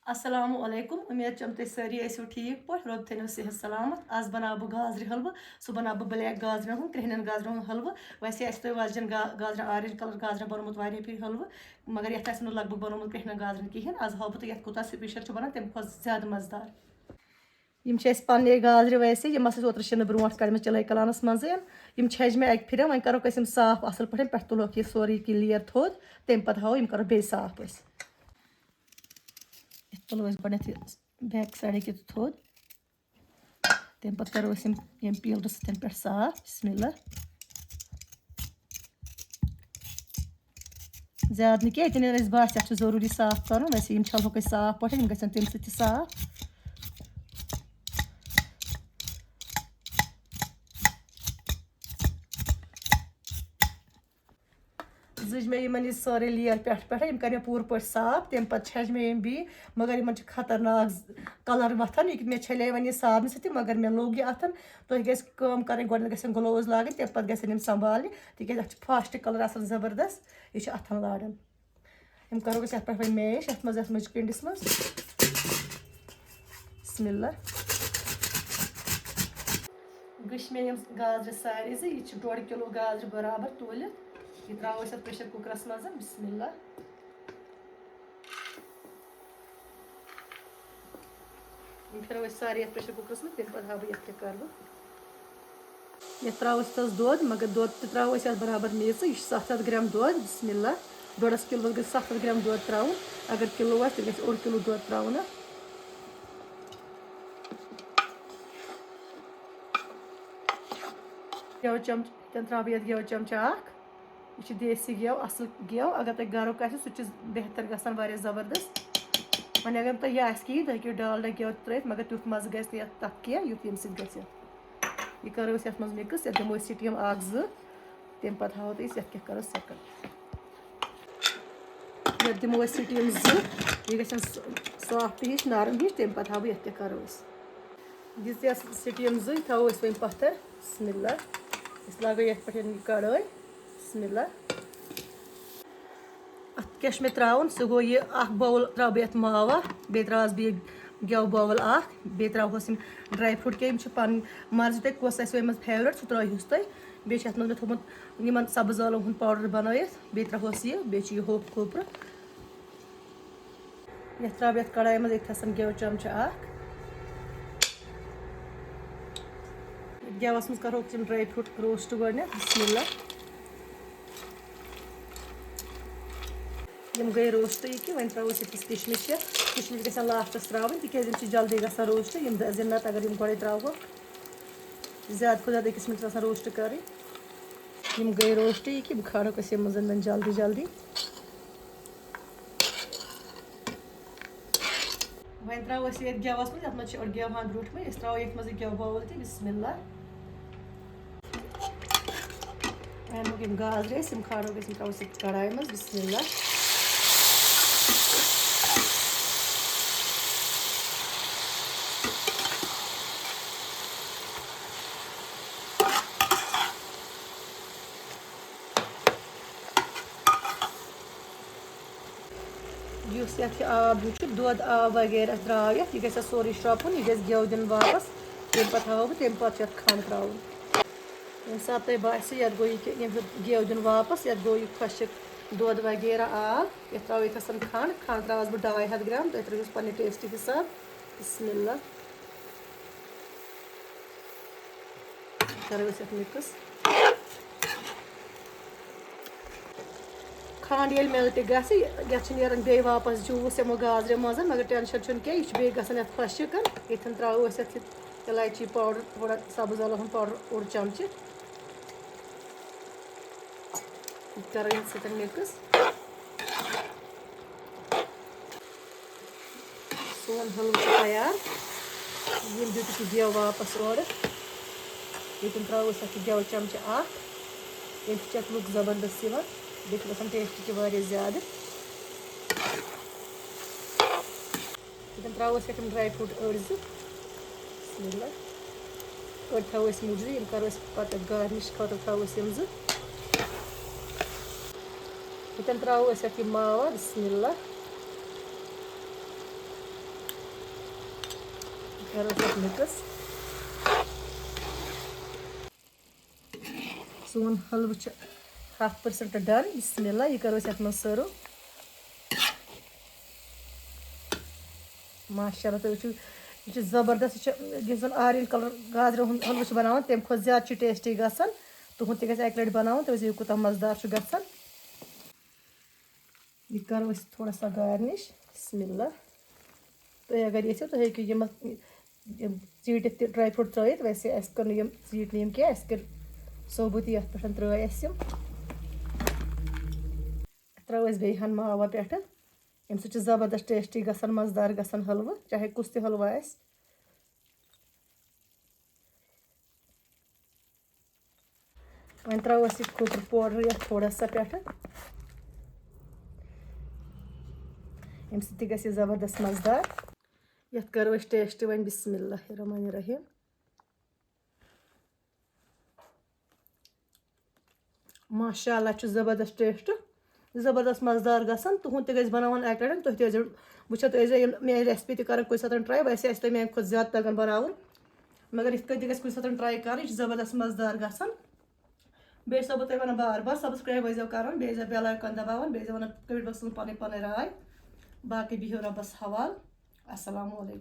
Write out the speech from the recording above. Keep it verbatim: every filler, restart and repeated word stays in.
السلام علیکم، امید چھم تُہۍ سٲری ٲسِو ٹھیٖک پٲٹھۍ، رۄب تھٲینو صحت سلامت۔ آز بناو بہٕ گازرِ حلوٕ، سُہ بناو بہٕ بلیک گازرٮ۪ن ہُنٛد، کرٛہنٮ۪ن گازرٮ۪ن ہُنٛد حلوٕ۔ ویسے آسہِ تۄہہِ وۄزجن گا-، گازرٮ۪ن، آرینج کلر گازرٮ۪ن بنومُت واریاہ پھِرِ حلوٕ، مگر یتھ آسہِ نہٕ لگ بگ بنومُت کرٛہنٮ۪ن گازرٮ۪ن کِہیٖنۍ۔ آز ہاوٕ بہٕ تۄہہِ یتھ کوٗتاہ سپیشل چھُ بنان، تمہِ کھۄتہٕ زیادٕ مزٕدار۔ یِم چھِ اَسہِ پَنٕنے گازرِ ویسے، یِم ٲسۍ اَسہِ اوترٕ شِنہٕ برونٛٹھ کَڑمَژٕ چِلَے کَلانَس منٛزٕے۔ یِم چھَجہِ مےٚ اَکہِ پھِرِ، وۄنۍ کَرُکھ أسۍ یِم صاف اَصٕل پٲٹھۍ، پٮ۪ٹھٕ تُلہوکھ یہِ سورُے کہِ layer تھوٚد، تَمہِ پَتہٕ ہاوو یِم کَرو بیٚیہِ صاف أسۍ۔ یَتھ تُلو أسۍ گۄڈٕنٮ۪تھ یہِ back side کہِ تھوٚد، تَمہِ پَتہٕ کَرو أسۍ یِم، یِم peeler سۭتۍ پٮ۪ٹھ صاف۔ بسم اللہ۔ زیادٕ نہٕ کینٛہہ، ییٚتٮ۪ن ییٚتٮ۪ن اَسہِ باسہِ، اَتھ چھُ ضروٗری صاف کَرُن، ویسے یِم چھَلہوکھ أسۍ صاف پٲٹھۍ، یِم گژھن تَمہِ سۭتۍ تہِ صاف۔ زٕج مےٚ یِمَن یہِ سٲرٕے layer پٮ۪ٹھ پٮ۪ٹھٕ، یِم کَرِ مےٚ پوٗرٕ پٲٹھۍ صاف، تَمہِ پَتہٕ چھَجہِ مےٚ یِم بیٚیہِ، مگر یِمَن چھِ خطرناک colour وۄتھان، یہِ کہِ مےٚ چھَلے وۄنۍ یہِ صابنہِ سۭتۍ تہِ، مگر مےٚ لوٚگ یہِ اَتھَن۔ تۄہہِ گژھِ کٲم کَرٕنۍ، گۄڈٕنٮ۪تھ گژھن gloves لاگٕنۍ، تَمہِ پَتہٕ گژھن یِم سنبھالنہِ، تِکیٛازِ اَتھ چھُ fast colour آسان زبردست، یہِ چھُ اَتھَن لاران۔ یِم کَرو أسۍ یَتھ پٮ۪ٹھ وۄنۍ mash، یَتھ منٛز، یَتھ مٔجہِ پِنٛڈِس منٛز۔ بسم اللہ۔ گٔچھۍ مےٚ یِم گازرِ سارے زٕ، یہِ چھِ ڈۄڈ کِلوٗ گازرِ برابر توٗلِتھ۔ یہِ ترٛاوو أسۍ اَتھ pressure cookerَس منٛز۔ بسم اللہ۔ یِم پھِرو أسۍ سارے یَتھ pressure cookerَس منٛز، تَمہِ پَتہٕ ہاوٕ بہٕ یَتھ کیٛاہ کَرٕ بہٕ۔ یَتھ ترٛاوو أسۍ تَس دۄد، مگر دۄد تہِ ترٛاوو أسۍ یَتھ برابر میٖژٕے۔ یہِ چھُ ستھ ہَتھ گرٛام دۄد۔ بسم اللہ۔ ڈۄڈَس کِلوَس گژھِ ستھ ہَتھ گرٛام دۄد ترٛاوُن۔ اگر کِلوٗ آسہِ، تیٚلہِ گژھِ اوٚڑ کِلوٗ دۄد ترٛاوُن اَتھ۔ گٮ۪و چمچہٕ، تیٚلہِ ترٛاوٕ بہٕ یَتھ گٮ۪و چمچہٕ اَکھ۔ یہِ چھُ دیسی گٮ۪و، اَصٕل گٮ۪و۔ اگر تۄہہِ گَرُک آسہِ، سُہ تہِ چھُ بہتر گژھان، واریاہ زبردست۔ وۄنۍ اگر تۄہہِ یہِ آسہِ کِہیٖنۍ، تُہۍ ہیٚکِو ڈالڈا گٮ۪و تہِ ترٛٲوِتھ، مگر تیُتھ مَزٕ گژھِ نہٕ یَتھ، تَتھ کینٛہہ، یُتھ ییٚمہِ سۭتۍ گژھِ یَتھ۔ یہِ کَرو أسۍ یَتھ منٛز mix، یَتھ دِمو أسۍ steam اَکھ زٕ، تَمہِ پَتہٕ ہاوو تۄہہِ أسۍ یَتھ کیٛاہ کَرو second۔ یَتھ دِمو أسۍ steam زٕ، یہِ گژھن س-، soft ہِش، نرم ہِش، تَمہِ پَتہٕ ہاوٕ بہٕ یَتھ کیٛاہ کَرو أسۍ۔ دِژ یَس steam زٕ، یہِ تھاوو أسۍ وۄنۍ پَتھر۔ بسم اللہ۔ أسۍ لاگو یَتھ پٮ۪ٹھ یہِ کڑٲے۔ بسم اللہ۔ اَتھ کیٛاہ چھُ مےٚ ترٛاوُن؟ سُہ گوٚو یہِ اکھ bowl ترٛاوٕ بہٕ یَتھ ماوا، بیٚیہِ ترٛاوَس بہٕ یہِ گٮ۪و bowl اکھ، بیٚیہِ ترٛاوہوس یِم dry fruit کینٛہہ، یِم چھِ پَنٕنۍ مرضی تۄہہِ کۄس آسہِ یِمَن favourite، سُہ ترٛٲوہوس تُہۍ۔ بیٚیہِ چھُ اَتھ منٛز مےٚ تھوٚومُت یِمَن سَبٕز ٲلوَن ہُنٛد powder بَنٲیِتھ، بیٚیہِ ترٛاوہوس یہِ، بیٚیہِ چھُ یہِ ہوٚکھ کھوٗپرٕ۔ یَتھ ترٛاوٕ بہٕ یَتھ کڑایہِ منٛز أکۍ آسان گٮ۪و چمچہٕ اکھ۔ گٮ۪وَس منٛز کَرہوکھ یِم dry fruit roast گۄڈٕنٮ۪تھ۔ بسم اللہ۔ یِم گٔے roast یہِ کہِ وۄنۍ ترٛاوو أسۍ أکِس کِشمِش یَتھ۔ کِشمِش گژھن lastس ترٛاوٕنۍ، تِکیٛازِ یِم چھِ جلدی گژھان roast، یِم دَزن نَتہٕ اگر یِم گۄڈَے ترٛاوہوکھ۔ زیادٕ کھۄتہٕ زیادٕ أکِس مِنٹَس آسان roast کَرٕنۍ۔ یِم گٔے roast یہِ کہِ بہٕ کھارہوکھ أسۍ یِم زَن وۄنۍ جلدی جلدی۔ وۄنۍ ترٛاوو أسۍ یَتھ گٮ۪وَس منٛز، یَتھ منٛز چھِ أڑۍ گٮ۪و ہَن روٚٹمٕتۍ، أسۍ ترٛاوو یَتھ منٛز یہِ گٮ۪و bowl تہِ۔ بسم اللہ۔ وۄنۍ اَنہوکھ یِم گازرِ أسۍ، یِم کھارو أسۍ، یِم ترٛاوو أسۍ کڑایہِ منٛز۔ بسم اللہ۔ یُس یَتھ یہِ آب ہیوٗ چھُ، دۄد آب وغیرہ درٛاو یَتھ، یہِ گژھِ اَتھ سورُے شرٛۄپُن، یہِ گژھِ گٮ۪و دیُن واپَس۔ تَمہِ پَتہٕ ہاوو بہٕ، تَمہِ پَتہٕ چھُ یَتھ کھَنٛڈ ترٛاوُن۔ ییٚمہِ ساتہٕ تۄہہِ باسہِ، یَتھ گوٚو یہِ کہِ ییٚمہِ ساتہٕ گٮ۪و دیُن واپَس، یَتھ گوٚو یہِ خۄشِک دۄد وغیرہ آب، یَتھ ترٛاوو ییٚتہِ آسان کھَنٛڈ۔ کھَنٛڈ ترٛاوَس بہٕ ڈاے ہَتھ گرٛام، تُہۍ ترٛٲوِو پَنٕنہِ taste حِساب۔ بسم اللہ۔ کَرو أسۍ اَتھ mix۔ کھنٛڈ ییٚلہِ melt گژھِ، یَتھ چھُ نیران بیٚیہِ واپَس juice یِمو گازرٮ۪و منٛز، مگر tension چھُنہٕ کینٛہہ، یہِ چھُ بیٚیہِ گژھان یَتھ خۄشِک۔ ییٚتھٮ۪ن ترٛاوو أسۍ یَتھ یہِ الایچی powder، تھوڑا سَبٕز ٲلہٕ ہُنٛد powder اوٚڑ چمچہٕ۔ یہِ کَرو یَتھ سۭتۍ mix۔ سون حلوٕ چھُ تیار۔ ییٚمہِ دیُت یہِ گٮ۪و واپَس اورٕ۔ ییٚتٮ۪ن ترٛاوو أسۍ اَتھ یہِ گٮ۪و چمچہٕ اَکھ۔ ییٚمہِ سۭتۍ چھِ اَتھ look زبردست یِوان۔ بیٚیہِ چھُ گژھان taste تہِ واریاہ زیادٕ۔ ییٚتٮ۪ن ترٛاوو أسۍ اَتھ یِم dry fruit أڑۍ زٕ۔ بسم اللہ۔ أڑۍ تھاوو أسۍ مُجرِ، یِم کَرو أسۍ پَتہٕ garnish خٲطرٕ تھاوو أسۍ یِم زٕ۔ ییٚتٮ۪ن ترٛاوو أسۍ اَتھ یہِ ماوا، بسم اللہ۔ کرو أسۍ اَتھ mix۔ سون حلوٕ چھُ ہَتھ percent done۔ بسم اللہ، یہِ کرو أسۍ اَتھ منٛز serve۔ ماشاء اللہ، تُہۍ وٕچھِو، یہِ چھُ زبردست۔ یہِ چھُ، یُس زَن orange colour گازرِ ہُنٛد حلوٕ چھِ بَناوان، تَمہِ کھۄتہٕ زیادٕ چھُ tasty گژھان۔ تُہُنٛد تہِ گژھِ اَکہِ لَٹہِ بَناوُن، تُہۍ وٕچھِو، یہِ کوٗتاہ مَزٕدار چھُ گژھان۔ یہِ کَرو أسۍ تھوڑا سا garnish۔ بسم اللہ۔ تُہۍ اگر یژھِو، تُہۍ ہیٚکِو یِم اَتھ، یِم ژیٖٹِتھ تہِ dry fruit ترٛٲیِتھ۔ ویسے اَسہِ کٔر نہٕ یِم ژیٖٹۍ نہٕ یِم کینٛہہ، اَسہِ کٔر ثوبوٗتی یَتھ پٮ۪ٹھ ترٛٲے اَسہِ یِم۔ ترٛٲو اَسہِ بیٚیہِ ہَن ماوا پٮ۪ٹھٕ۔ اَمہِ سۭتۍ چھُ زبردست tasty گژھان، مَزٕدار گژھان حلوٕ، چاہے کُس تہِ حلوٕ آسہِ۔ وۄنۍ ترٛاوو أسۍ یہِ کھوٗپرٕ powder یَتھ تھوڑا سا پٮ۪ٹھٕ، اَمہِ سۭتۍ تہِ گژھِ یہِ زبردست مَزٕدار۔ یَتھ کَرو أسۍ taste وۄنۍ۔ بسم اللہ الرحمن الرحیم۔ ماشاء اللہ، چھُ زبردست taste، زبردست مَزٕدار گژھان۔ تُہُنٛد تہِ گژھِ بَناوُن اَکہِ لَٹہِ، تُہۍ تہِ ٲسۍزیو وٕچھان، تُہۍ ٲسۍزیو یِم میٛٲنۍ recipe تہِ کَران کُنہِ ساتہٕ try، ویسے آسہِ تۄہہِ میٛانہِ کھۄتہٕ زیادٕ تَگان بَناوُن، مگر یِتھ کٔنۍ تہِ گژھِ کُنہِ ساتہٕ try کَرٕنۍ، یہِ چھُ زبردست مَزٕدار گژھان۔ بیٚیہِ چھَسو بہٕ تۄہہِ وَنان بار بار subscribe ٲسۍزیو کَران، بیٚیہِ ٲسۍزیو bell icon دَباوان، بیٚیہِ ٲسۍزیو وَنان comment boxَس منٛز پَنٕنۍ پَنٕنۍ راے۔ باقٕے بِہِو رۄبَس حوال۔ السلام علیکم۔